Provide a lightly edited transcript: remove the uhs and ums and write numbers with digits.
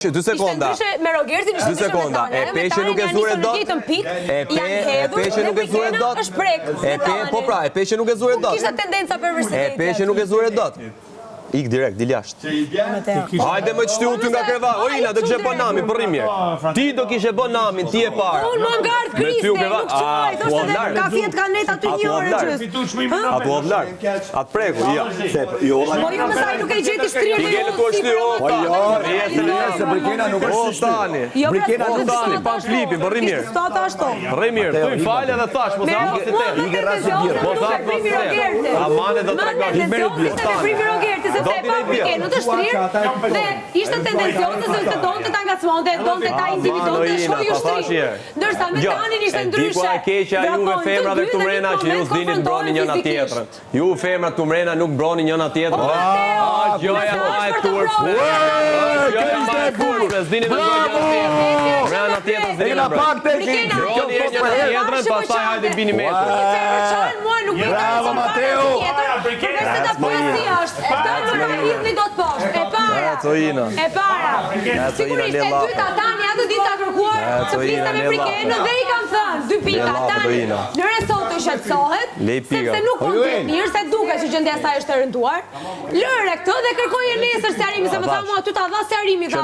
Dy sekonda. Ishte ndryshe me Rogertin, ishte Dy ndryshe me sekonda. Tanin. E Ajo me pe që Tanin nuk e janë zure nisur në dot. ditën pikë, E pe, janë e pe hedhur që dhe nuk e zure Brikena dot. është prek E me pe, po Tanin. pra, e pe që nuk e zure Nuk dot. kishte tendenca E pe perversiteti që nuk aty. e zure dot. Ik direkt, dil jashtë. Hajde më të shtyu ty nga kreva. O Ina, do kishe bën namin, po rri mirë. Ti do kishe bën namin, ti e para. Unë më ngart Me ty Kristi, u kreva. nuk quaj, A, thoshte po dhe lart. ka fjet ka net aty A, një po orë lart. gjys. A po lart. A të preku, jo. Se, jo, valla, Po jo më sa ai nuk e gjeti shtrirë Ti në gele ku është ty, o Po jo, Rri, jo, se Brikena nuk është O si shty. tani. Jo, pra, Brikena s'po nuk të tani, thotë pa ashtu. flipin, po rri mirë. Kishte situata ashtu. Rri mirë, Mateo, thuj ik fal aty. edhe thash, mos Me e hap mua si më te. Ike rasti tendencioze bjerë. nuk Mos e hap primi mos e. Rogerti. Amane do Më tregosh. tendencioze ishte veprimi Rogerti, sepse Do e ti pa ne bjerë. Brikenën të shtrirë dhe ishte tendencioze sepse donte ta ngacmonte, donte ta intimidonte, Ina, shkoi u ta thash shtri. herë. Ndërsa me Jo, Tanin ishte e di ndryshe. ku e keqja juve Vrapojnë të femrave dy këtu dhe në mrena një që ju moment s'dini të mbroni konfrontohen njëna fizikisht. tjetrën. Ju femrat këtu mrena nuk mbroni njëna tjetrën. O Mateo, Ah, gjoja nëse ma është e për të turpshme. mbrojtur, Ah, Gjoja kjo ma ishte e e bukur. turpshme, s'dini të mbroni njëna tjetrën. Mbrana tjetrën E s'dini kena të mbroni. pak tek Brikena, Mbroni e njëna tjetrën, pastaj hajde bini me. Një femër qan, mua nuk më Bravo, intereson fare Mateo! asgjë tjetër, përveç se ta pyes si është. E këtë nuk ta hidhni dot poshtë. E para. Eco, Ina. E para. Eco, Ina, Sigurisht le e llafe. dyta tani atë ditë ka kërkuar Eco, të fliste Ina, me le Brikenën llafe. dhe i kam thënë dy pika Le llafe, do tani. Ina. Lëre sot të qetësohet, Le i pika. sepse nuk po Po, ndihet ju, mirë, se duket që gjendja e saj është e rënduar. Lëre këtë dhe kërkoje nesër sqarimin, se më tha thash. mua aty ta dha sqarimi, tha.